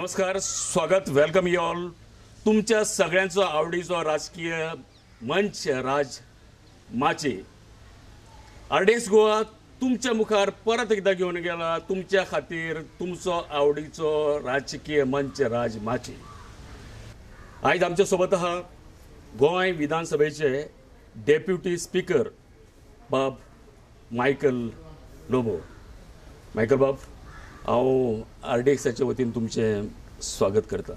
नमस्कार, स्वागत, welcome you all. तुमच्या सगळ्यांचो आवडीचो राजकीय मंच राज माची आरडीएक्स गोवा तुमच्या मुखार परत एकदा घेवन गेला तुमच्या खातीर तुमचो आवडीचो राजकीय मंच राज माची. आयज आमच्या सोबत आहा गोंय विधानसभेचे डेप्युटी स्पीकर बाब मायकल लोबो. मायकल बाब, हांव आरडीएक्साच्या वतीन तुमचें स्वागत करता.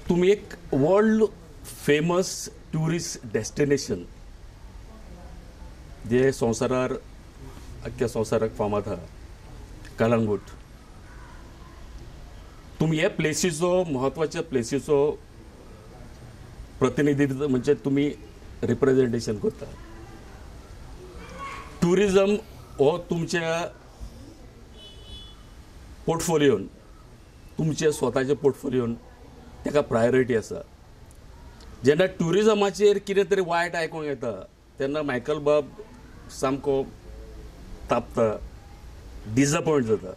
तुमी एक वर्ल्ड फेमस ट्युरिस्ट डेस्टिनेशन जे संवसारार अख्ख्या संवसाराक फामाद आहा, कलंगूट. तुमी हे प्लेसीचो, म्हत्वाच्या प्लेसीचो प्रतिनिधित्व म्हणजे तुमी रिप्रेजेंटेशन करता. ट्युरिजम हो तुमच्या पोर्टफोलियोन, तुमच्या स्वताच्या पोर्टफोलियोन ताका प्रायोरिटी आसा. जेन्ना ट्युरिजमाचेर कितें तरी वायट आयकूंक येता तेन्ना मायकल बाब सामको तापता, डिसअपॉयंट जाता.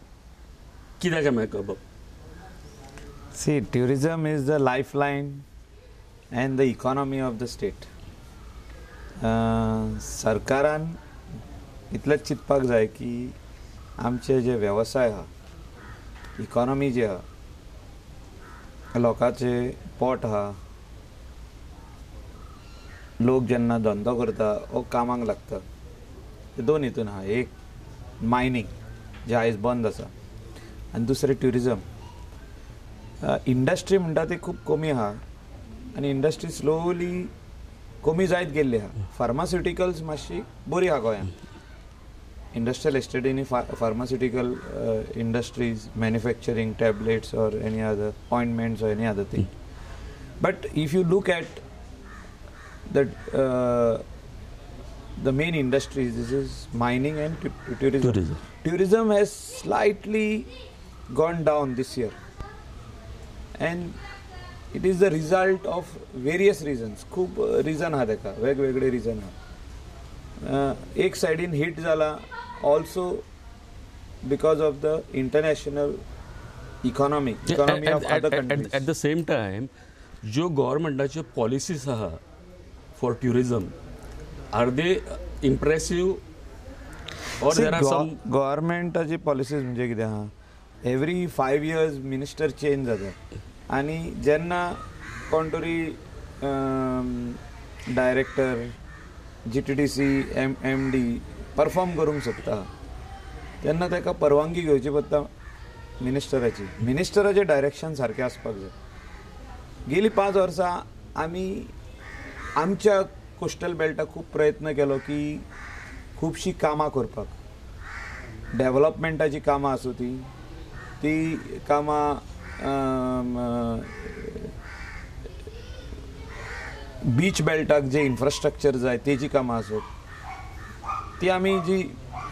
कित्याक काय मायकल बाब? See, tourism is the lifeline and the economy of the state. सरकारान इतलेंच चिंतपाक जाय की आमचे जे वेवसाय आहा, इकॉनॉमी जी आहा, लोकांचे पोट आहा, लोक जेन्ना धंदो करता वो कामाक लागता, ते दोन हितून आहा. एक मायनींग जे आयज बंद आसा आनी दुसरें ट्युरिजम. इंडस्ट्री म्हणटा ती खूब कमी आहा आनी इंडस्ट्री स्लोली कमी जायत गेल्ली आहा. फार्मास्युटिकल्स मातशी बरी आहा गोंयांत. इंडस्ट्रियल एस्टेटींनी pharmaceutical industries, manufacturing tablets or any other ointments or any other thing. But if you look at the main industries, this is mining and tourism. Tourism has slightly gone down this year and it is the result of various reasons. खूब reason आहा तेका, वेगवेगळे reason आहा. एक सायडीन hit जाला also because of the international economy of other countries. At the same time ज्यो गव्हर्मेंटाच्यो policies आहा for tourism, are they impressive or there are some? गव्हर्मेंटाची policies म्हणजे कितें आहा, एवरी 5 इयर्स मिनिस्टर चेंज जाता आनी जेन्ना कोण तरी director GTDC MD perform करूंक सोदता तेन्ना ताका परवानगी घेवची पडटा मिनिस्टराची. मिनिस्टराचें डायरेक्शन सारकें आसपाक जाय. गेली 5 वर्सां आमी आमच्या कोस्टल बेल्टाक खूब प्रयत्न केलो की खुबशीं कामां करपाक, डेवलपमेंटाचीं कामां आसूं ती, ती कामां बीच बेल्टाक जे इन्फ्रास्ट्रक्चर जाय तेजी कामां आसूं, ती आमी जी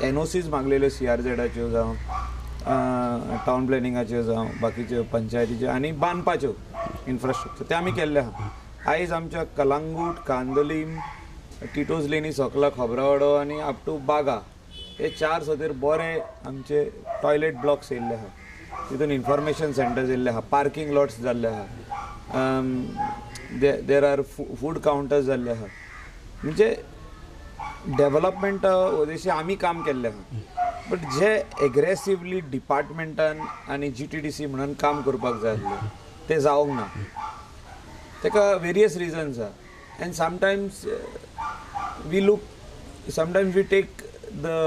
एनओसीज मागलेल्यो सीआरझेडाच्यो जावं टावन प्लॅनिंगाच्यो जावं बाकीच्यो पंचायतीच्यो आनी बांदपाच्यो इन्फ्रास्ट्रक्चर ते आमी केल्ले आहा. आयज आमच्या कलांगूट, कांदोलीम, टिटोज लेनी, सकला, खोबरावाडो आनी अप टू बागा हे 4 सतेर बरे आमचे टॉयलेट ब्लॉक्स येयल्ले आहा. तितून इन्फॉर्मेशन सेंटर्स येयल्ले आहा, पार्किंग लॉट्स जाल्ले आहा, there are food counters जाल्ले आहा. म्हणजे डेवलपमेंट उद्देशी आमी काम केल्लें आहा. बट जे एग्रेसिवली डिपार्टमेंटान आनी GTDC म्हणून काम करपाक जाय आसलें तें जावंक ना. ताका वेरियस रिजन्स आहा and sometimes we look, sometimes we take the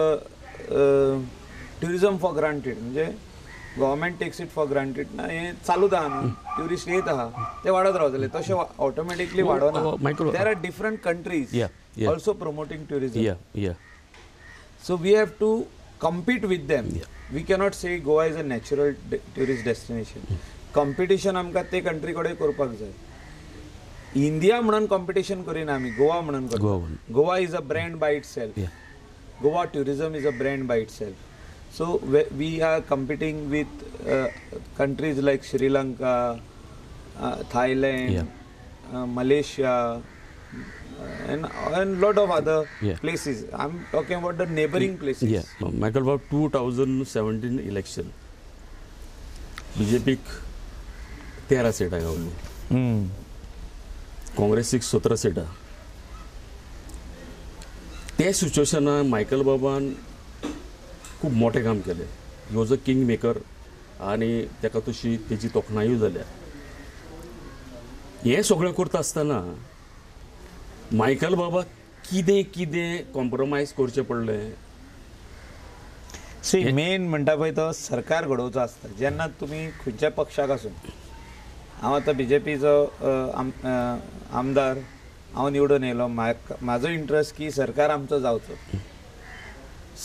tourism for granted. म्हणजे government takes it for granted ना, हें चालूच आहा न्हू, ट्युरिस्ट येत आहा ते वाडत रावतले, तशें ऑटोमॅटिकली वाडना. There are different countries also promoting tourism. So we have to compete with them. We cannot say Goa is a natural tourist destination. Competition आमकां ते कंट्री कडेन करपाक जाय. इंडिया म्हणून कॉम्पिटिशन करिना आमी, गोवा म्हणून करता. Goa is a brand by itself. Goa tourism is a brand by itself. So we are competing with countries like Sri Lanka, Thailand, Malaysia and lot of other places. I'm talking about the neighboring places. Yeah. Michael, about 2017 election, बीजेपीक 13 सीटां गावली, काँग्रेसीक 17 सीटां. ते सिच्युएशनान Michael बाबान खूब मोठें काम केलें. He was a king maker आनी ताका तशी तेजी तोखणायूय जाल्या. हें सगळें करता आसतना मायकल बाबा कितें कितें कॉम्प्रोमायज करचें पडलें? सी, मेन म्हणटा पळय तो सरकार घडोवचो आसता. जेन्ना तुमी खंयच्या पक्षाक आसूं, हांव आतां बीजेपीचो आमदार, हांव निवडून येयलो, म्हाजो इंट्रस्ट की सरकार आमचो जावचो.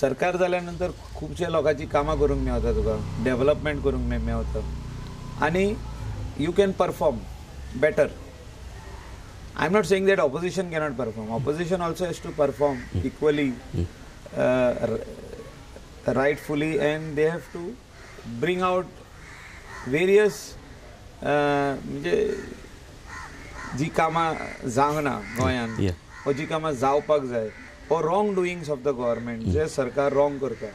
सरकार जाल्या नंतर खुबशे लोकांची कामां करूंक मेवता तुका, डेवलपमेंट करूंक मेवता आनी you can perform better. I am not saying that opposition cannot perform. Opposition also has to perform equally, rightfully, and they have to bring out various म्हणजे जी कामां जावंक ना गोंयांत वा जी कामां जावपाक जाय वा wrong doings of the government, जे सरकार रॉंग करता,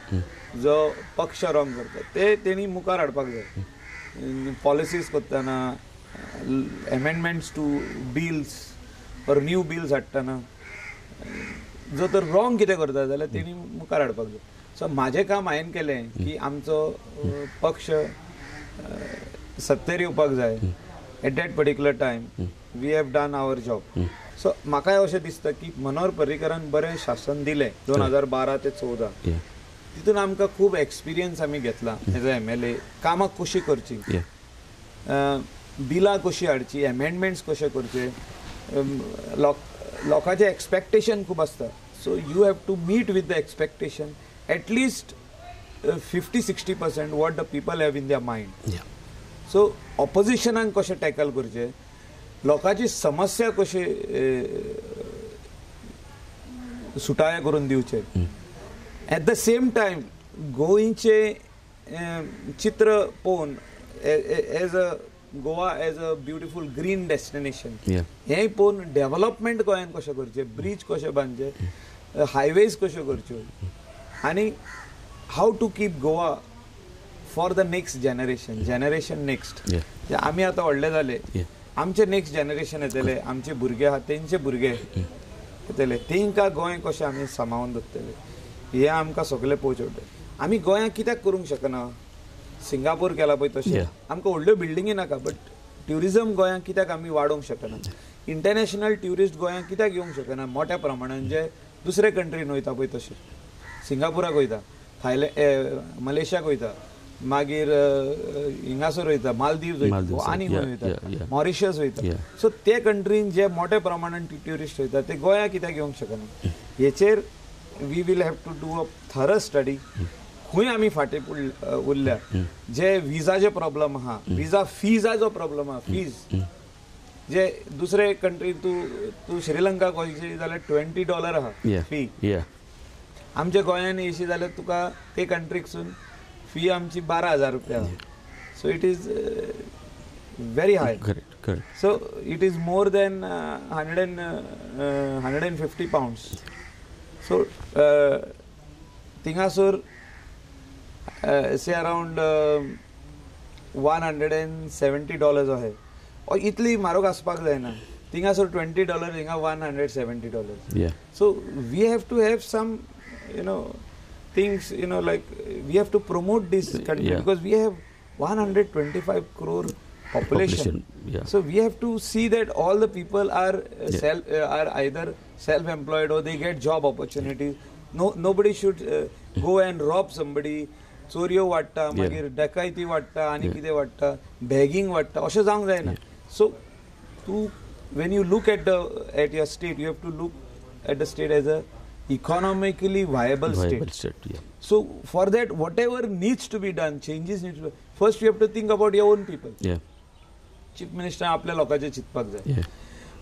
जो पक्ष रॉंग करता, ते तेणी मुखार हाडपाक जाय. पॉलिसीज करतना, amendments to bills or new bills हाडटना जो तर रॉंग कितें करता जाल्यार तेणी मुखार हाडपाक जाय. सो म्हाजें काम हांवें केलें की आमचो पक्ष सत्तेर येवपाक जाय. At that particular time we have done our job. So म्हाका अशें दिसता की मनोहर पर्रीकरान बरें शासन दिलें 2012 ते 14, तितून आमकां खूब एक्सपिरियन्स आमी घेतला एज अ MLA. कामां कशीं करचीं, बिलां कशीं हाडचीं, एमेंडमेंट्स कशे करचे, लोकांचें एक्सपेक्टेशन खूब आसता. So you have to meet with the expectation at least 50-60% what the people have in their mind. So ऑपोजिशनाक कशें टॅकल करचें, लोकांची समस्या कशी सुटावे करून दिवचे, एट the same time गोंयचें चित्र पळोवन as a Goa as a beautiful green destination हें पळोवन डेवलपमेंट गोंयांत कशें करचें, ब्रीज कशें बांदचे, हायवेज कश्यो करच्यो आनी how to keep Goa for the next generation, generation next. आमी आतां व्हडले जाले, आमचे नेक्स्ट जनरेशन येतले, आमचे भुरगे आहा तेंचे भुरगे येतले, तेंकां गोंय कशें आमी सांबाळून दवरतले हें आमकां सगळें पळोवचें पडटलें. आमी गोंयांत कित्याक करूंक शकना? सिंगापूर केला पळय तशें, आमकां व्हडल्यो बिल्डिंगी नाका, बट ट्युरिजम गोंयांत कित्याक आमी वाडोवंक शकना? इंटरनॅशनल ट्युरिस्ट गोंयांत कित्याक येवंक शकना मोठ्या प्रमाणान, जे दुसरे कंट्रीन वयता पळय तशें? सिंगापुराक वयता, थायलँड, मलेशियाक वयता, मागीर हिंगासर वयता, मालदीव वयता, आनी खंय वयता, मॉरिशस वयता. सो ते कंट्रीन जे मोठ्या प्रमाणान ट्युरिस्ट वयता ते गोंयांत कित्याक येवंक शकना? हेचेर we will have to do a thorough study. खंय आमी फाटीं उरल्या, जे विजाचे प्रॉब्लम आहा, विजा फिजाचो प्रॉब्लम आहा, फीज जे दुसरे कंट्री तूं तूं श्रीलंकाक वयशी जाल्यार $20 आहा फी, आमच्या गोंयांत येयशी जाल्यार तुका ते कंट्रीकसून फी आमची 12,000 रुपया. So it is very high. So it is more than 150 pounds. So थिंगासर say around $170 आहे. इतली म्हारग आसपाक जायना. थिंगासर $20, हिंगा $170. So we have to have some, you know, things, you know, like we have to promote this country because we have 125 crore population. So we have to see that all the people are are either self-employed or they get job opportunities. No, nobody should go and rob somebody. चोरयो वाडटा, मागीर डकायती वाडटा, आनी कितें वाडटा, बॅगींग वाडटा, अशें जावंक जायना. सो तूं when you look at the at your state, you have to look at the state as a economically viable state. So for that, whatever needs to be done, changes need to be. First, you have to think about your own people. Chief Minister आपल्या लोकांचे चिंतपाक जाय.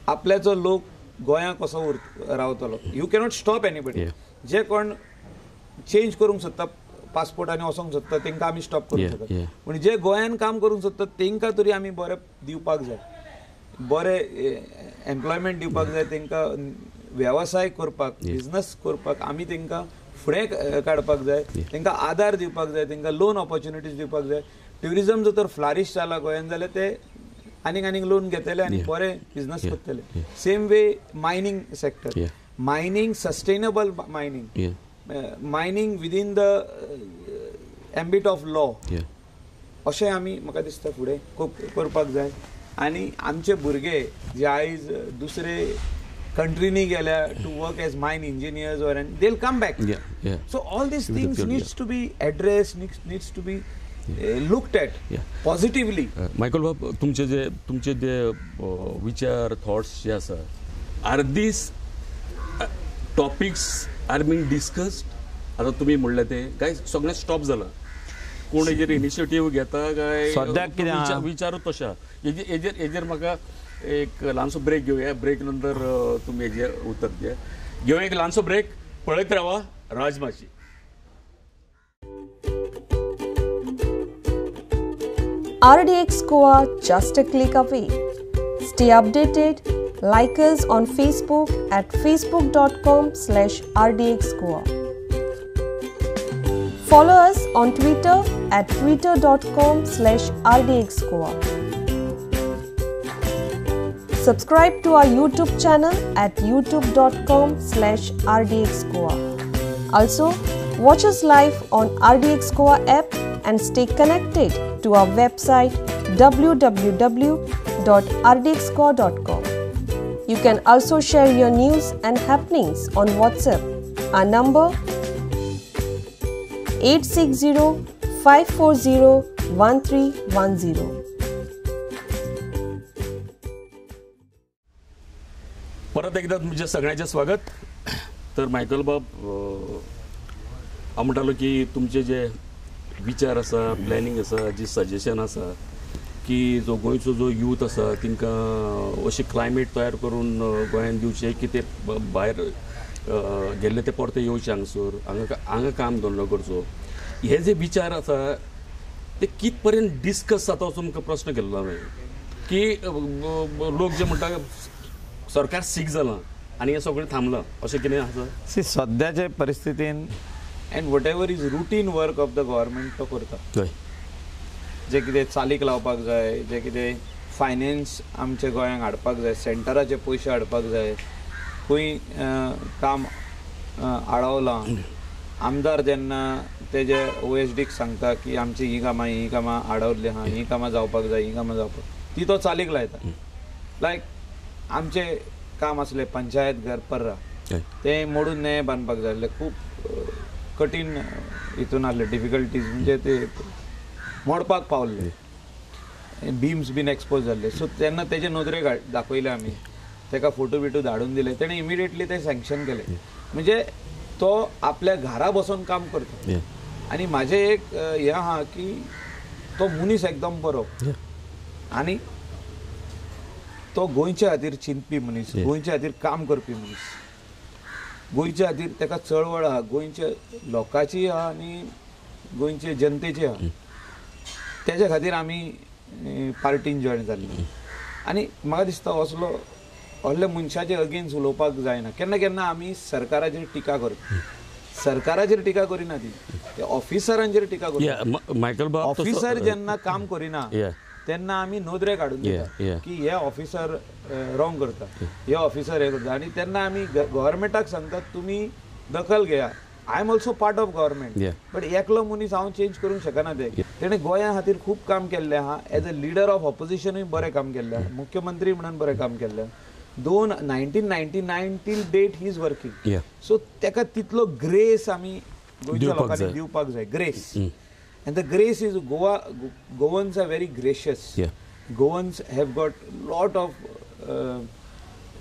आपल्याचो लोक गोंया कसो रावतलो. You cannot stop anybody. जे कोण change करूंक सोदता पासपोर्ट आनी वचोंक सोदता तेंकां आमी स्टॉप करूंक शकता. पूण जे गोंयान काम करूंक सोदता तेंकां तरी आमी बरें दिवपाक जाय, बरें एम्प्लॉयमेंट दिवपाक जाय, तेंकां वेवसाय करपाक, बिजनस करपाक आमी तेंकां फुडें काडपाक जाय, तेंकां आदार दिवपाक जाय, तेंकां लोन ऑपॉर्च्युनिटीज दिवपाक जाय. ट्युरिजम जर तर फ्लारिश जाला गोंयान जाल्यार ते आनीक आनीक लोन घेतले आनी बरे बिजनस करतले. Same way mining sector, mining sustainable mining, mining within the ambit of law, अशें आमी म्हाका दिसता फुडें खूब करपाक जाय. आनी आमचे भुरगे जे आयज दुसरे कंट्रीनी गेल्या to work as mine engineers or and they will come back. So all these things needs to be address, needs to be looked at positively. Michael बाब, तुमचे जे विचार थॉट्स जे आसा, are these topics are being discussed? आतां तुमी म्हणलें तें काय सगळें स्टॉप जालां, कोण हेजेर इनिशिएटीव घेता काय सद्याक कितें विचारूच तशें? हेजेर म्हाका एक ल्हानसो ब्रेक घेवया, ब्रेक नंतर तुमी हेजेर उतर दिया. घेवया एक ल्हानसो ब्रेक, पळयत रावा Rajmachi. RDX Goa, just a click away. Stay updated. Like us on Facebook at facebook.com/rdxgoa. Follow us on Twitter at twitter.com/rdxgoa. Subscribe to our YouTube channel at youtube.com/rdxgoa. Also, watch us live on RDX Goa app and stay connected to our website www.rdxgoa.com. You can also share your news and happenings on WhatsApp. Our number 860-540-1310. परत एकदा तुमच्या सगळ्यांचे स्वागत. तर Michael बाब, हांव म्हणटालो की तुमचे जे विचार आसा, प्लॅनिंग आसा, जी सजेशन आसा की जो गोंयचो जो यूथ आसा तांकां अशी क्लायमेट तयार करून गोंयान दिवचें की ते भायर गेल्ले ते परते येवचे हांगसर, हांगा काम धंदो करचो, हे जे विचार आसा ते कित पर्यंत डिस्कस जाता असो तुमकां प्रस्न केल्लो हांवें की लोक जे म्हणटा सरकार सीक जालां आनी हें सगळें थांबलां, अशें कितें आसा? सी, सद्याचे परिस्थितीन and whatever is routine work of the government तो करता. जे कितें चालीक लावपाक जाय, जे कितें फायनान्स आमच्या गोंयांक हाडपाक जाय, सेंटराचे पयशे हाडपाक जाय, खंय काम आडावलां, आमदार जेन्ना तेजे ओएसडीक सांगता की आमची ही कामां आडावल्ली आहा, ही कामां जावपाक जाय, ही कामां जावपाक, ती तो चालीक लायता. लायक आमचें काम आसलें पंचायत घर पर्रा, तें मोडून नयें बांदपाक जाय आसलें, खूब कठीण हितून आसले डिफिकल्टीज, म्हणजे ते मोडपाक पावल्ले, बीम्स बीन एक्सपोज जाल्ले. सो तेन्ना तेजे नदरेक दाखयले आमी, ताका फोटो बिटो धाडून दिले, तेणें इमिडिएटली ते सँक्शन केले. म्हणजे तो आपल्या घरा बसून काम करता. आनी म्हाजें एक हें आहा की तो मनीस एकदम बरो आनी तो गोंयच्या खातीर चिंतपी मनीस, गोंयच्या खातीर काम करपी मनीस, गोंयच्या खातीर ताका चळवळ आहा, गोंयच्या लोकांची आहा आनी गोंयचे जनतेची आहा. तेज्या खातीर आमी पार्टीन जॉयन जाल्ली. आनी म्हाका दिसता असलो व्हडल्या मनशाचे अगेन्स्ट उलोवपाक जायना. केन्ना केन्ना आमी सरकाराचेर टिका करता, सरकाराचेर टिका करिना, ती ते ऑफिसरांचेर टिका करता. मायकल बाब, ऑफिसर जेन्ना काम करिना तेन्ना आमी नदरे काडून दिता की हे ऑफिसर रॉंग करता, हे ऑफिसर हे करता, आनी तेन्ना आमी गव्हर्मेंटाक सांगतात तुमी दखल घेया. I am also part of government, but एकलो मनीस हांव चेंज करूंक शकना. ते तेणें गोंया खातीर खूब काम केल्लें आहा, एज अ लिडर ऑफ ऑपोजिशनूय बरें काम केल्लें आहा, मुख्यमंत्री म्हणून बरें काम केल्लें आहा. 1999 till date he is working. So ताका तितलो ग्रेस आमी गोंयच्या लोकांनी दिवपाक जाय, grace. And the grace is Goa, Goans are very gracious. Goans have got lot of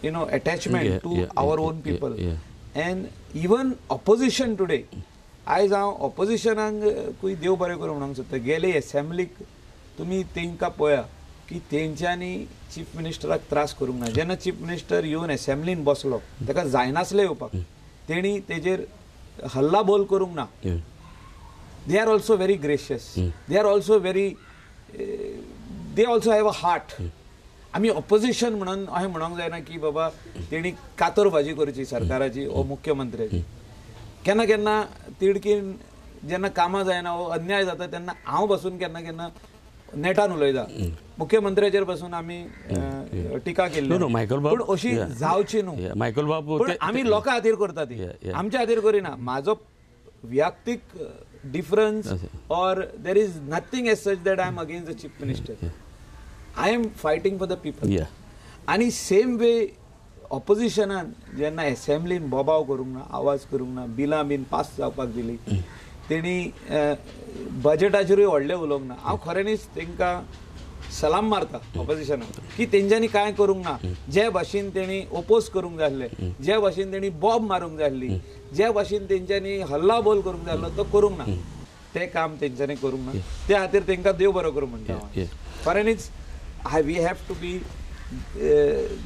you know attachment to our own people. And even opposition today, आयज हांव ऑपोजिशनांकूय देव बरें करूं म्हणूंक सोदता. गेले एसेंब्लीक तुमी तांकां पळया की तेंच्यांनी चीफ मिनिस्टराक त्रास करूंक ना. जेन्ना चीफ मिनिस्टर येवन एसेंब्लीन बसलो ताका जायनासलें येवपाक, तेणी तेजेर हल्ला बोल करूंक ना. They are also very gracious, they are also very, they also have a heart. आमी ऑपोजिशन म्हणून अशें म्हणूंक जायना की बाबा तेणी कातर भाजी करची सरकाराची ओ मुख्यमंत्र्याची. केन्ना केन्ना तिडकीन जेन्ना कामां जायना वो अन्याय जाता तेन्ना हांव बसून केन्ना केन्ना नेटान उलयता, मुख्यमंत्र्याचेर बसून आमी टिका केल्ली, पूण अशी जावची न्हू. मायकल बाब, पूण आमी लोकां खातीर करता ती, आमच्या खातीर करिना. म्हाजो वैयक्तीक difference or there is nothing as such that I am against the chief minister. I am fighting for the people. आनी सेम वे ऑपोजिशनान जेन्ना एसेंब्लीन बोबाव करूंक ना, आवाज करूंक ना, बिलां बीन पास जावपाक दिली, तेणी बजेटाचेरूय व्हडलें उलोवंक ना. हांव खऱ्यांनीच तांकां सलाम मारता ऑपोजिशनाक की तेंच्यांनी कांय करूंक ना. जे भाशेन तेणी ओपोज करूंक जाय आसलें, जे भाशेन तेणी बॉब मारूंक जाय आसली, जे भाशेन तेंच्यांनी हल्ला बोल करूंक जाय आसलो तो करूंक ना, तें काम तेंच्यांनी करूंक ना. त्या खातीर तांकां देव बरो करूं म्हणटा हांव. खऱ्यांनीच we have to be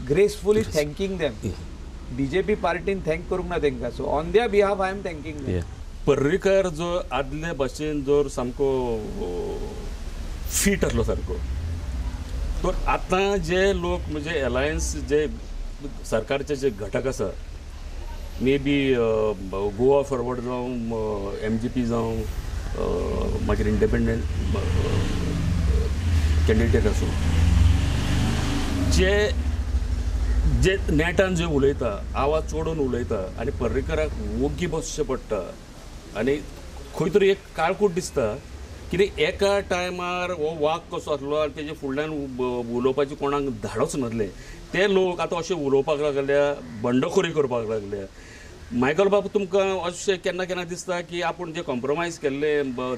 gracefully thanking them. BJP पार्टीन thank करूंक ना तांकां, so on their behalf I am thanking them. Parrikar जो आदले भाशेन जर सामको फीट आसलो सारको, तर आतां जे लोक म्हणजे अलायन्स जे सरकारचे जे घटक आसा, मे बी गोवा फॉरवर्ड जावं, MGP जावं, मागीर इंडिपेंडंट कॅन्डिडेट आसूं, जे जे नेटान जे उलयता, आवाज चडोवन उलयता आनी पर्रीकराक वोग्गी बसचें पडटा आनी खंय तरी एक काळकूट दिसता कितें एका टायमार हो वाग कसो आसलो आनी तेजे फुडल्यान उलोवपाचें कोणाक धाडच नासलें, ते लोक आतां अशें उलोवपाक लागल्या, बंडखोरी करपाक लागल्या. मायकल बाब, तुमकां अशें केन्ना केन्ना दिसता की आपूण जे कॉम्प्रोमायज केल्ले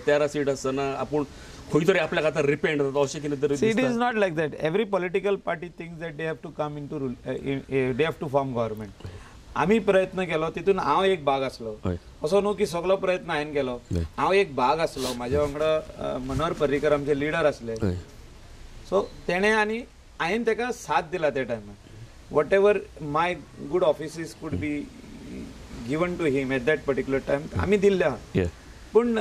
13 सीट आसतना आपूण खंय तरी आपल्याक आतां रिपेंट जाता अशें कितें तरी? It is not like that. Every political party thinks that they have to come into rule, they have to form government. आमी प्रयत्न केलो, तितून हांव एक भाग आसलो. असो न्हू की सगळो प्रयत्न हांवें केलो, हांव एक भाग आसलो. म्हाज्या वांगडा मनोहर पर्रीकर आमचे लिडर आसले, सो तेणें आनी हांवें ताका साथ दिला त्या टायमार. Whatever my good offices could be given to him at that particular time आमी दिल्ले आहा. पूण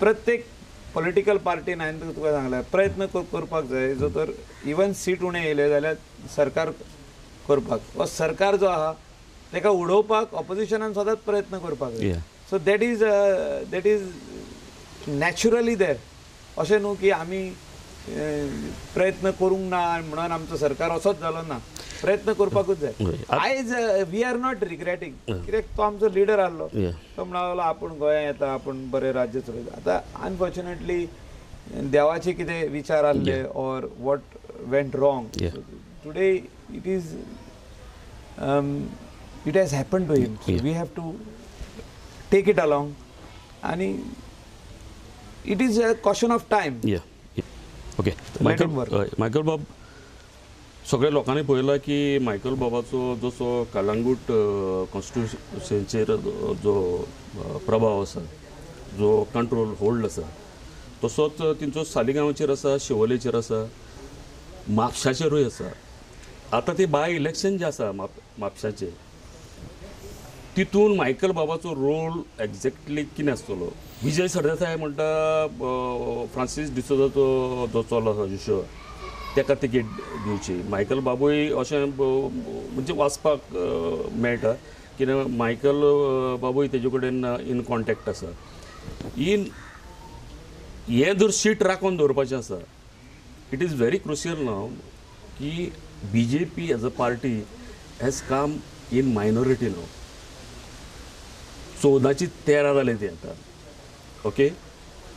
प्रत्येक पॉलिटिकल पार्टीन हांवें तुका सांगलां प्रयत्न करपाक जाय. जो तर इवन सीट उणें येयले जाल्यार सरकार करपाक, हो सरकार जो आहा ताका उडोवपाक ऑपोजिशनान सदांच प्रयत्न करपाक जाय. So that is naturally there. अशें न्हू की आमी प्रयत्न करूंक ना म्हणून आमचो सरकार असोच जालो ना, प्रयत्न करपाकूच जाय. आयज we are not regretting, कित्याक तो आमचो लिडर आहलो, तो म्हणलो आपूण गोंयांत येता, आपूण बरें राज्य चलयता. आतां अनफॉर्च्युनेटली देवाचे कितें विचार आहले or what went wrong today, it is it has happen to him. We have to take it along आनी it is a question of time. Okay, Michael बाब, सगळ्या लोकांनी पळयलां की मायकल बाबाचो जसो कलंगूट कॉन्स्टिट्युशनचेर जो प्रभाव आसा, जो कंट्रोल होल्ड आसा, तसोच तेंचो सालिगांवचेर आसा, शिवोलेचेर आसा, म्हापशाचेरूय आसा. आतां ते बाय इलेक्शन जें आसा म्हापशाचें, तितून मायकल बाबाचो रोल एग्जॅक्टली कितें आसतलो? विजय सरदेसाय म्हणटा फ्रांसीस डिसोजाचो जो चलो आसा जोशुआ, ताका तिकेट दिवची. मायकल बाबूय अशें म्हणजे वाचपाक मेळटा कितें मायकल बाबूय तेजे कडेन इन कॉन्टेक्ट आसा. इन हें जर सीट राखून दवरपाचें आसा, it is very crucial नाव की BJP as a party has come in minority now. 14ची 13 जाले ती आतां. ओके,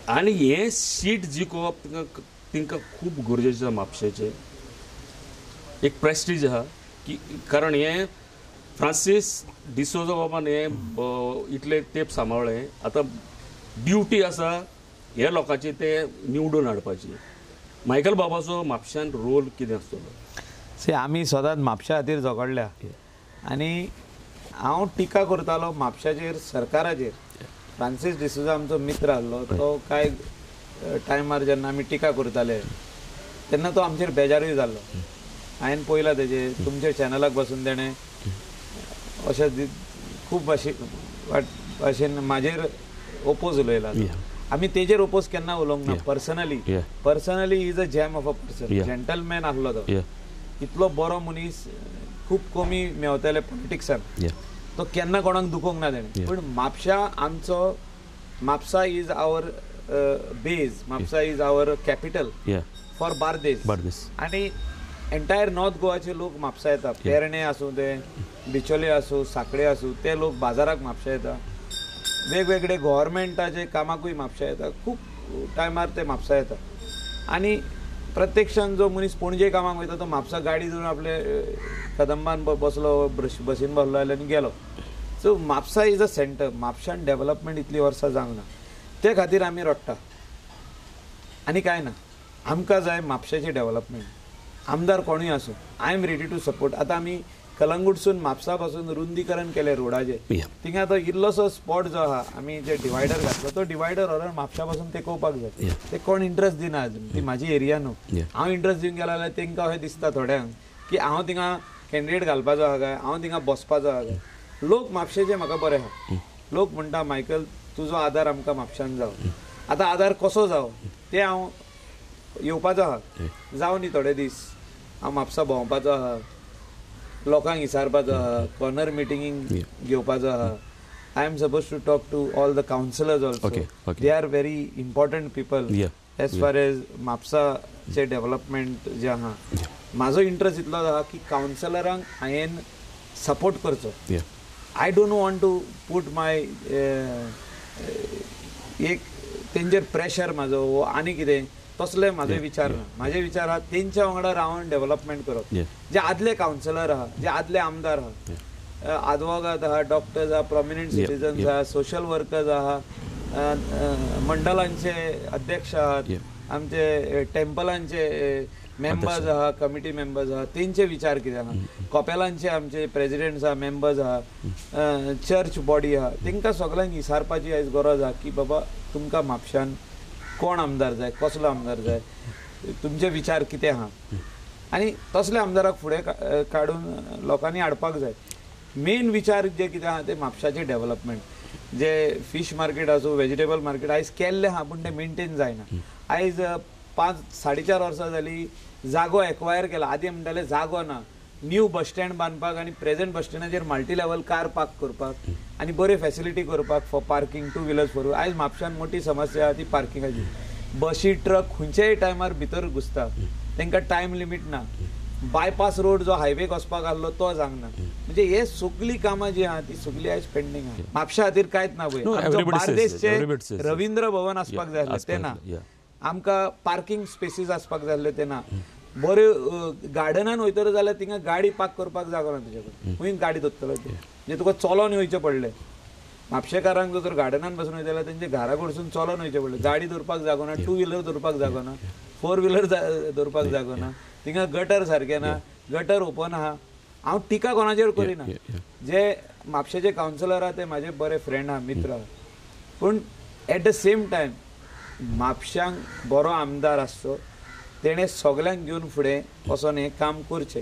आनी हें सीट जिखोवप तांकां खूब गरजेचें आसा. म्हापशेचें एक प्रेस्टीज आहा की कारण हें फ्रांसीस डिसोजा बाबान हें इतले तेंप सांबाळ्ळें, आतां ड्युटी आसा हे लोकांची ते निवडून हाडपाची. मायकल बाबाचो म्हापश्यान रोल कितें आसतलो? सी, आमी सदांच म्हापशा खातीर झगडल्या आनी हांव टिका करतालो म्हापशाचेर, सरकाराचेर. फ्रांसीस डिसोजा आमचो मित्र आहलो, तो कांय टायमार जेन्ना आमी टिका करताले तेन्ना तो आमचेर बेजारूय जाल्लो. हांवें पळयलां तेजे तुमच्या चॅनलाक बसून तेणें अशें खूब भाशेन म्हाजेर ओपोज उलयला. आमी तेजेर ओपोज केन्ना उलोवंक ना personally. Personally is a gem of a person, gentleman आहलो तो. इतलो बरो मनीस खूब कमी मेवताले पॉलिटिक्सान, तो केन्ना कोणाक दुखोवंक ना तेणें. पूण म्हापशा आमचो Mapusa is our base, Mapusa is our capital for Bardez. आनी एंटायर नॉर्थ गोवाचे लोक म्हापसा येता. पेरणे आसूं, ते बिचोले आसूं, साखळे आसूं, ते लोक बाजाराक म्हापशा येता. वेगवेगळे गव्हर्मेंटाचे कामाकूय म्हापशा येता. खूब टायमार ते म्हापसा येता. आनी प्रत्यक्षान जो मनीस पणजे कामाक वयता तो म्हापसा गाडी धरून आपले कदंबान बसलो, बसीन बसलो आनी गेलो. So Mapusa is a centre. म्हापशान development इतली वर्सां जावंक ना, ते खातीर आमी रडटा आनी कांय ना. आमकां जाय म्हापशेचें डेव्हलपमेंट. आमदार कोणूय आसूं, I am ready to support. आतां आमी कलंगूटसून म्हापसा पासून रुंदीकरण केलें रोडाचें. थिंगा तो इल्लोसो स्पॉट जो आहा, आमी जे डिवायडर घातलो तो डिवायडर व्हरून म्हापशा पासून तेकोवपाक जाय. ते कोण इंट्रस्ट दिना अजून, ती म्हाजी एरिया न्हू. हांव इंट्रस्ट दिवन गेलो जाल्यार तेंकां अशें दिसता थोड्यांक की हांव थिंगा कॅन्डिडेट घालपाचो आहा काय, हांव थिंगा बसपाचो आहा काय. लोक म्हापशेचे म्हाका बरें आहा. लोक म्हणटा मायकल तुजो आदार आमकां म्हापशान जावं. आतां आदार कसो जावं तें हांव येवपाचो आहा. जावं न्ही थोडे दीस हांव म्हापसा भोंवपाचो आहा, लोकांक विचारपाचो आहा, कॉर्नर मिटिंगींक घेवपाचो आहा. I am suppose to talk to all the councillors also. They are very important people as far as म्हापसाचे development जें आहा. म्हाजो इंट्रस्ट इतलो आहा की कावन्सिलरांक हांवें सपोर्ट करचो. I don't want to put my एक तेंचेर प्रेशर म्हाजो वो आनी कितें तसले म्हाजे विचार ना. म्हाजे विचार आहा तेंच्या वांगडा रावन डेव्हलपमेंट करप. जे आदले कावन्सिलर आहा, जे आदले आमदार आहा, आदवोगाद आहा, डॉक्टर्स आहा, प्रोमिनंट सिटीजन्स आहा, सोशल वर्कर्स आहा, मंडळांचे अध्यक्ष आहात, आमचे टेम्पलांचे मेंबर्स आहा, कमिटी मेंबर्स आहा, तेंचे विचार कितें आहा, कॉपेलांचे आमचे प्रेजिडेंट्स आहा, मेंबर्स आहा, चर्च बॉडी आहा, तेंकां सगळ्यांक विचारपाची आयज गरज आहा की बाबा तुमकां म्हापशान कोण आमदार जाय, कसलो आमदार जाय, तुमचे विचार कितें आहा, आनी तसले आमदाराक फुडें काडून लोकांनी हाडपाक जाय. मेन विचार जे कितें आहा ते म्हापशाचें डेव्हलपमेंट. जे फिश मार्केट आसूं, वेजिटेबल मार्केट आयज केल्लें आहा पूण तें मेनटेन जायना. आयज 5 4.5 वर्सां जाली जागो एक्वायर केला. आदी म्हणटाले जागो ना, न्यू बस स्टँड बांदपाक आनी प्रेझेंट बस स्टँडाचेर मल्टी लेवल कार पार्क करपाक आनी बऱ्यो फॅसिलिटी करपाक for parking two wheelers four. आयज म्हापशान मोठी समस्या आहा ती पार्किंगाची. बशी ट्रक खंयच्याय टायमार भितर घुसता, तांकां टायम लिमीट ना. बायपास रोड जो हायवेक वचपाक आहलो तो जावंक ना. म्हणजे हे सगळीं कामां जी आहा ती सगळीं आयज पेंडींग आहा. म्हापशा खातीर कांयच ना पळय. बार्देसचें रवींद्र भवन आसपाक जाय आसलें तें ना. आमकां पार्किंग स्पेसीस आसपाक जाय आसल्यो तें ना. बऱ्यो गार्डनान वयतलो जाल्यार थिंगा गाडी पार्क करपाक जागो ना तुजे कडेन, खंय गाडी दवरतलो तूं, म्हणजे तुका चलोन वयचें पडलें. म्हापशेकारांक जर गार्डनान बसून वयता जाल्यार तेंच्या घरा कडसून चलोन वयचें पडलें. गाडी दवरपाक जागो ना, टू व्हिलर दवरपाक जागो ना, फोर व्हिलर दवरपाक जागो ना, थिंगा गटर सारकें ना, गटर ओपन आहा. हांव टिका कोणाचेर करिना, जे म्हापशेचे कावन्सिलर आहा ते म्हाजे बरे फ्रेंड आहा, मित्र आहा, पूण एट the same time म्हापशांक बरो आमदार आसचो, तेणें सगल्यांक घेवन फुडें वचोन हें काम करचें.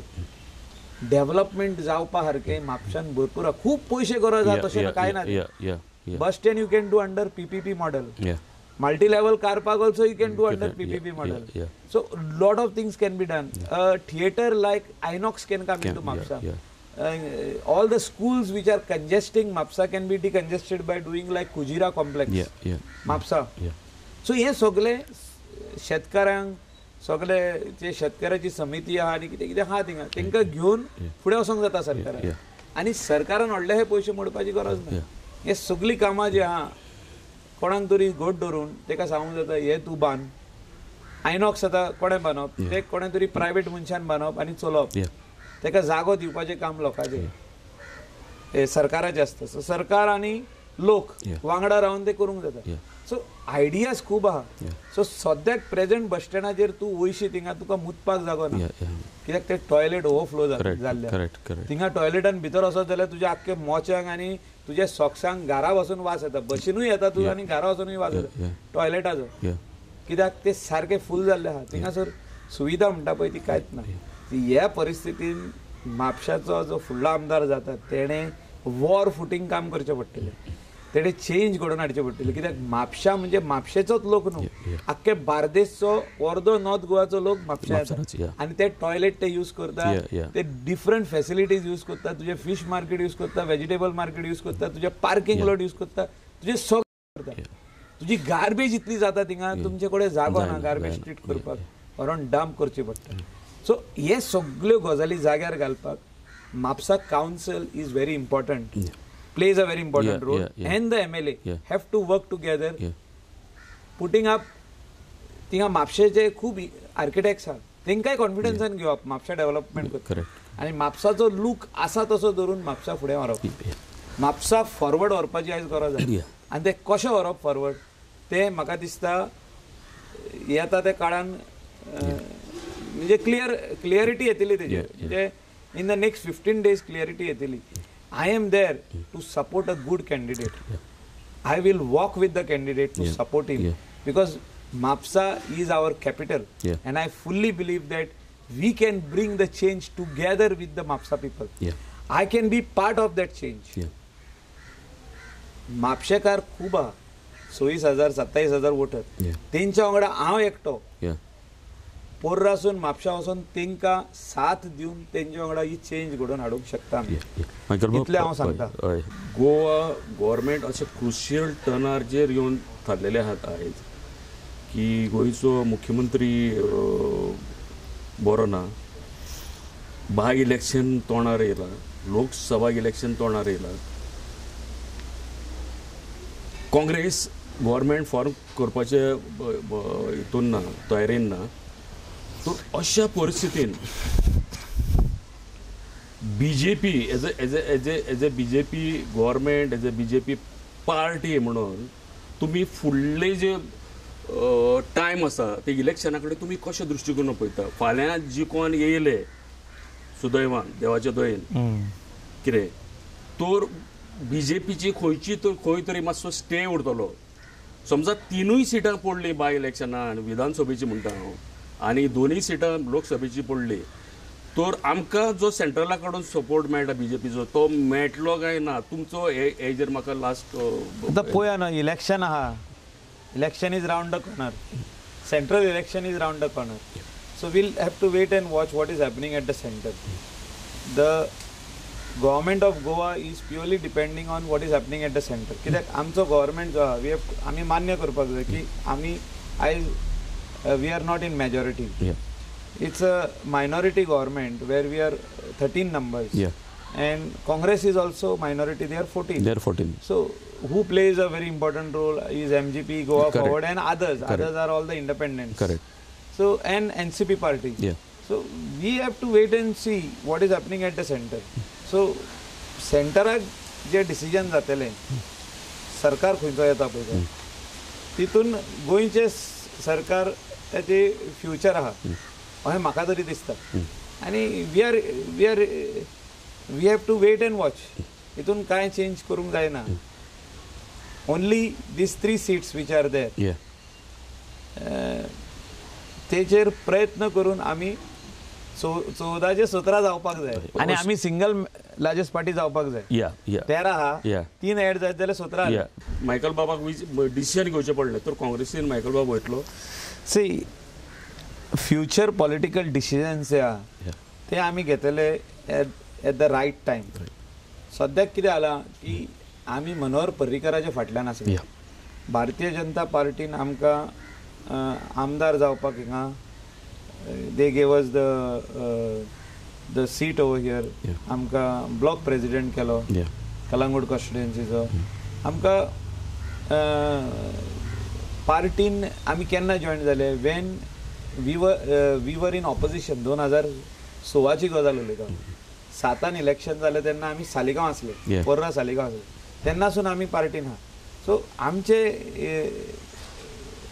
डेव्हलपमेंट जावपा सारकें म्हापशान भरपूर आहा. खूब पयशे गरज आहा तशें कांय ना. Bus stand you can do under PPP model, multi level car park also you can do under PPP model. So lot of things can be done. Theatre like Inox can come into Mapusa. All the schools which are congesting Mapusa can be decongested by doing like Kujira complex Mapusa. So हे सगळे शेतकारांक, सगळे जे शेतकऱ्याची समिती आहा आनी कितें कितें आहा थिंगा, तेंकां घेवन फुडें वचोंक जाता सरकारान. आनी सरकारान व्हडले हे पयशे मोडपाची गरज ना. हे सगळीं कामां जी आहा कोणाक तरी घट धरून तेका सांगूंक जाता हे तूं बांद. आयनॉक्स आतां कोणें बांदप, ते कोणें तरी प्रायवेट मनशान बांदप आनी चलोवप, तेका जागो दिवपाचें काम लोकांचें, हे सरकाराचें आसता. सो सरकार आनी लोक वांगडा रावन ते करूंक जाता. सो आयडियाज खूब आहा. सो सद्याक प्रेझेंट बस स्टँडाचेर तूं वयशी थिंगा तुका मुतपाक जागो ना, कित्याक ते टॉयलेट ओवरफ्लो जाल्ले. थिंगा टॉयलेटान भितर वचत जाल्यार तुज्या आख्खे मोच्यांक आनी तुज्या सॉक्सांक घरा वचून वास येता, बशीनूय येता तूं आनी घरा वचूनय वास येता टॉयलेटाचो, कित्याक ते सारके फूल जाल्ले आहा. थिंगासर सुविधा म्हणटा पळय ती कांयच ना. ह्या परिस्थितीन म्हापशाचो जो फुडलो आमदार जाता तेणें वॉर फुटींग काम करचें पडटलें, तेणें चेंज घडोवन हाडचें पडटलें. कित्याक म्हापशा म्हणजे म्हापशेचोच लोक न्हू, आख्खे बार्देसचो अर्दो नॉर्थ गोवाचो लोक म्हापशा येता आनी ते टॉयलेट ते यूज करता, ते डिफरंट फॅसिलिटीज यूज करता, तुजें फिश मार्केट यूज करता, वेजिटेबल मार्केट यूज करता, तुजें पार्किंग लॉट यूज करता, तुजें सगळें करता. तुजी गार्बेज इतली जाता थिंगा, तुमचे कडेन जागो ना गार्बेज ट्रीट करपाक, व्हरोन डंप करची पडटा. सो हे सगल्यो गजाली जाग्यार घालपाक Mapusa council is very important, plays a very important role, and the MLA have to work together putting up. थिंगा म्हापशेचे खूब आर्किटेक्ट्स आहा, तेंकांय कॉन्फिडन्सान घेवप म्हापशा डेव्हलपमेंट करता आनी म्हापसाचो लूक आसा तसो धरून म्हापसा फुडें व्हरप, म्हापसा फॉरवर्ड व्हरपाची आयज गरज आसा. आनी तें कशें व्हरप फॉरवर्ड तें म्हाका दिसता येता त्या काळान म्हणजे क्लियरिटी येतली तेजेर, म्हणजे in the next 15 days clarity येतली. I am there to support a good candidate. I will walk with the candidate to support him because Mapusa is our capital and I fully believe that we can bring the change together with the Mapusa people. I can be part of that change. म्हापशेकार खूब आहा, 26,000 27,000 voter, तेंच्या वांगडा हांव एकटो पोर्रासून म्हापशा वचून तेंकां साथ दिवन तेंच्या वांगडा ही चेंज घडोवन हाडूंक शकता आमी, इतलें हांव सांगता. गोवा गव्हर्मेंट अशें क्रुशियल टर्नाचेर येवन थारलेले आहात आयज की गोंयचो मुख्यमंत्री बरो ना, बाय इलेक्शन तोंडार येयलां, लोकसभा इलेक्शन तोंडार येयलां, काँग्रेस गव्हर्मेंट फॉर्म करपाचे हितून ना, तयारेन ना. तर अशा परिस्थितीन BJP as a as a as a as a BJP government, as a BJP party म्हणून तुमी फुडले जे टायम आसा ते इलेक्शना कडेन तुमी कशें दृश्टिकोन पळयता? फाल्यां जिखोन येयले सुदैवान देवाच्या दयेन कितें तर बीजेपीची खंयची तर खंय तरी मातसो स्टे उरतलो. समजा 3 सिटां पडली बाय इलेक्शनान, विधानसभेची म्हणटा हांव, आनी 2 सिटां लोकसभेची पडली तर आमकां जो सेंट्रला कडून सपोर्ट मेळटा बीजेपीचो तो मेळटलो काय ना? तुमचो हेजेर म्हाका लास्ट आतां पळया न्हू, इलेक्शन आहा, election is round the corner, central election is round the corner, so we'll have to wait and watch what is happening at the centre. The government of Goa is purely depending on what is happening at the centre. कित्याक आमचो government जो आहा, we have आमी मान्य करपाक जाय की आमी आयज we are not in majority. It's a minority government where we are 13 numbers. And Congress is also minority, they are 14. They are 14. So who plays a very important role is MGP, Goa Forward and others. Correct. Others are all the independents. Correct. So, and NCP party. Yeah. So we have to wait and see what is happening at the center. So centराक जे decision जातले, सरकार खंयचो येता पळय तितून गोंयचे सरकार ताचे फ्युचर आहा अशें म्हाका तरी दिसता. आनी we are we are we have to wait and watch. हितून कांय चेंज करूंक जायना. Only these 3 seats which are there तेचेर प्रयत्न करून आमी 14 17 जावपाक जाय आनी आमी सिंगल लार्जेस्ट पार्टी जावपाक जाय. 13 आहा, 3 एड जायत जाल्यार 17. मायकल बाबाक डिसिजन घेवचें पडलें तर काँग्रेसीन मायकल बाब वयतलो? सी, फ्युचर पॉलिटिकल डिसिजन्स जे आहा ते आमी घेतले at the right time. सद्याक कितें जालां की आमी मनोहर पर्रीकराच्या फाटल्यान आसले. भारतीय जनता पार्टीन आमकां आमदार जावपाक हिंगा they gave us the seat over here. आमकां ब्लॉक प्रेजिडेंट केलो कलांगूट कॉन्स्टिट्युएन्सीचो. आमकां पार्टीन आमी केन्ना जॉयन जाले, when we were in opposition. 2016ची गजाल उलयता. 7 इलेक्शन जालें तेन्ना आमी सालिगांव आसले, पर्रा सालिगांव आसले, तेन्नासून आमी पार्टीन आहा. सो आमचे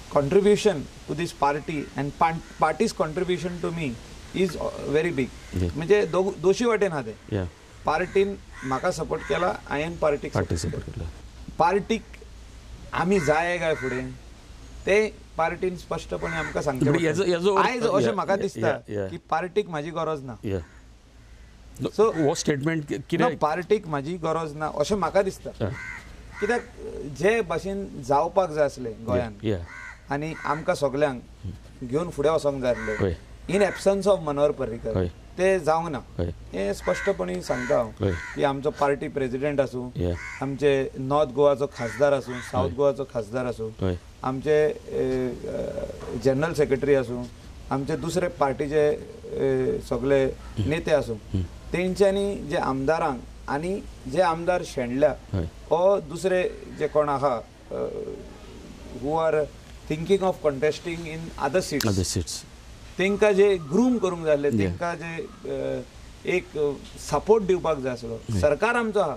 contribution to this party and party's contribution to me is very big. म्हणजे दोशी वाटेन आहा ते. पार्टीन म्हाका सपोर्ट केला, हांवें पार्टीक सपोर्ट केला. पार्टीक आमी जाय काय फुडें ते पार्टीन स्पश्टपणे आमकां सांगचें. आयज अशें म्हाका दिसता की पार्टीक म्हाजी गरज ना. सो हो स्टेटमेंट कित्याक पार्टीक म्हाजी गरज ना अशें म्हाका दिसता. कित्याक जे भाशेन जावपाक जाय आसलें गोंयान आनी आमकां सगल्यांक घेवन फुडें वचोंक जाय आसलें in absence of Manohar Parrikar, ते जावंक ना. हें स्पश्टपणी सांगता हांव की आमचो पार्टी प्रेजिडेंट आसूं, आमचे नॉर्थ गोवाचो खासदार आसूं, सावथ गोवाचो खासदार आसूं, आमचे जनरल सेक्रेटरी आसूं, आमचे दुसरे पार्टीचे सगळे नेते आसूं, तेंच्यांनी जे आमदारांक आनी जे आमदार शेणल्या ओ दुसरे जे कोण आहा who are thinking of contesting in other seats, तांकां जे ग्रूम करूंक जाय आसलें, तांकां जे एक सपोर्ट दिवपाक जाय आसलो. सरकार आमचो आहा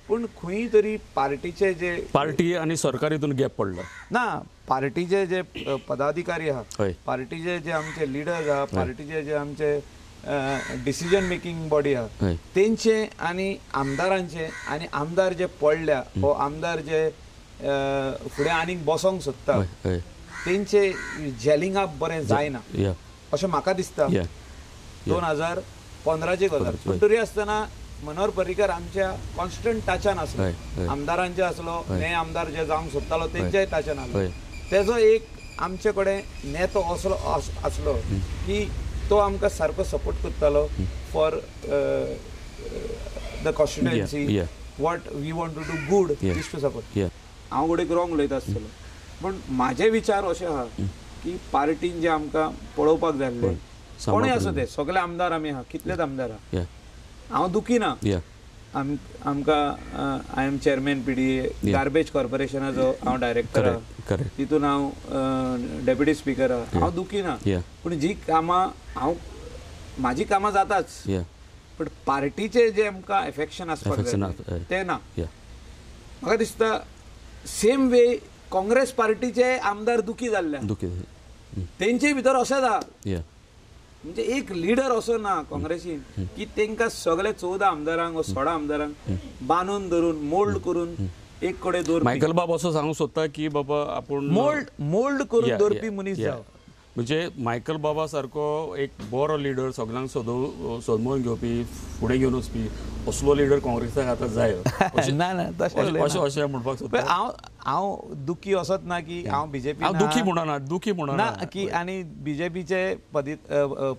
पूण खंय तरी पार्टीचे जे पार्टी आनी सरकार हितून गॅप पडला ना. पार्टीचे जे पदाधिकारी आहा, पार्टीचे जे आमचे लिडर्स आहा, पार्टीचे जे आमचे डिसिजन मेकिंग बॉडी आहा, तेंचे आनी आमदारांचे आनी आमदार जे पडल्या वो आमदार जे फुडें आनीक बसोंक सोदता तेंचे जेलिंग अप बरें जायना अशें म्हाका दिसता. 2015ची गजाल, पूण तरी आसतना मनोहर पर्रीकर आमच्या कॉन्स्टंट टाचान आसलो, आमदारांचे आसलो, ने आमदार जे जावंक सोदतालो तेंच्याय टाचान आसलो. तेजो एक आमचे कडेन नेतो असलो आसलो की तो आमकां सारको सपोर्ट करतालो for the constituency, what we want to do good is to support. हांव घडयेक रॉंग उलयता आसतलो पूण म्हाजे विचार अशे आहा की पार्टीन जे आमकां पळोवपाक जाय आसलें, कोणूय आसूं ते सगळे आमदार आमी आहा, कितलेच आमदार आहा, हांव दुखी ना. आमकां I am chairman PDA, garbage कॉर्पोरेशनाचो हांव डायरेक्टर आहा, तितून हांव डेप्युटी स्पिकर आहा, हांव दुखी ना. पूण जी कामां हांव म्हाजी कामां जाताच, पूण पार्टीचे जे आमकां एफेक्शन आसपाक जाय तें ना. म्हाका दिसता सेम वे काँग्रेस पार्टीचे आमदार दुखी जाल्ले, तेंचे भितर अशेंच आहा. म्हणजे एक लिडर असो ना काँग्रेसीन की तांकां सगळे 14 आमदारांक वा 16 आमदारांक बांदून धरून मोल्ड करून एक कडेन दवरपी. मायकल बाब असो सांगूंक सोदता की बाबा आपूण मोल्ड करून दवरपी मनीस जावं. म्हणजे मायकल बाबा सारको एक बरो लिडर, सगळ्यांक सोदमोन घेवपी, फुडें घेवन वचपी असलो लिडर काँग्रेसाक आतां जाय. ना ना तशें अशें अशें म्हणपाक सोदता. हांव हांव दुखी असोच ना की हांव बीजेपी, हांव दुखी म्हणना, दुखी म्हणना की आनी बीजेपीचे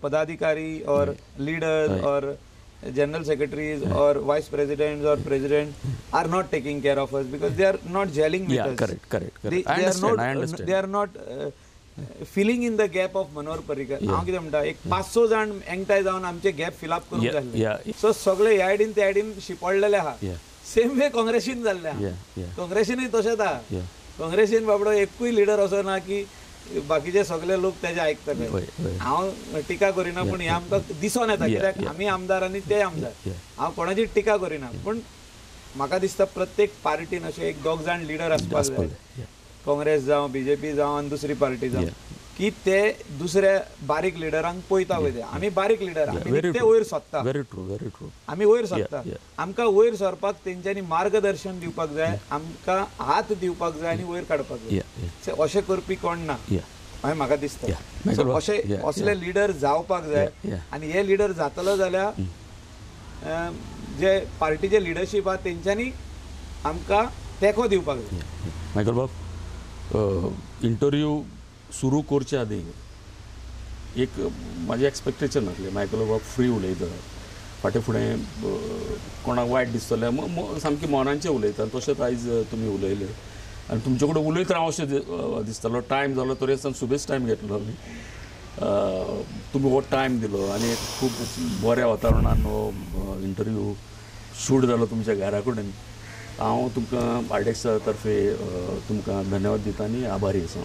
पदाधिकारी और लिडर्स और general secretaries or vice presidents or president are not taking care of us because they are not gelling with us. Correct, correct, correct. They are not filling in the gap of Manohar Parrikar. हांव कितें म्हणटा, एक 500 जाण एकठांय जावन आमचे gap fill up करूंक जाय. सो सगळे ह्या सायडीन त्या सायडीन शिपडलेले आहा. सेम वे काँग्रेसीन जाल्ले आहा, काँग्रेसीनूय तशेंच आहा. काँग्रेसीन बाबडो एकूय लिडर असो ना की बाकीचे सगळे लोक तेजे आयकतले. हांव टिका करिना पूण हें आमकां दिसोन येता कित्याक आमी आमदार आनी ते आमदार. हांव कोणाची टिका करिना पूण म्हाका दिसता प्रत्येक पार्टीन अशें एक दोग जाण लिडर आसपाक जाय, काँग्रेस जावं, बीजेपी जावं आनी दुसरी पार्टी जावं, की ते दुसऱ्या बारीक लिडरांक पळयता वयता. आमी बारीक लिडर, आमी ते वयर सोदता. Very true, very true. आमी वयर सोदता, आमकां वयर सरपाक तेंच्यांनी मार्गदर्शन दिवपाक जाय, आमकां हात दिवपाक जाय आनी वयर काडपाक जाय. अशें करपी कोण ना अशें म्हाका दिसता. अशें असले लिडर जावपाक जाय आनी हे लिडर जातलो जाल्यार जे पार्टीचे लिडरशीप आहा तेंच्यांनी आमकां तेंको दिवपाक जाय. मायकल बाब, इंटरव्यू सुरू करचे आदी एक म्हाजें एक्सपेक्टेशन आसलें मायकल बाब फ्री उलयता, फाटीं फुडें कोणाक वायट दिसतलें सामकें मनाचें उलयता, तशेंच आयज तुमी उलयले आनी तुमचे कडेन उलयत राव अशें दिसतालो. टायम जालो तरी आसतना सुबेज टायम घेतलो आमी, तुमी हो टायम दिलो आनी खूब बऱ्या वातावरणान हो इंटरव्यू शूट जालो तुमच्या घरा कडेन. हांव तुमकां आरडीएक्सा तर्फे तुमकां धन्यवाद दिता आनी आभारी आसा.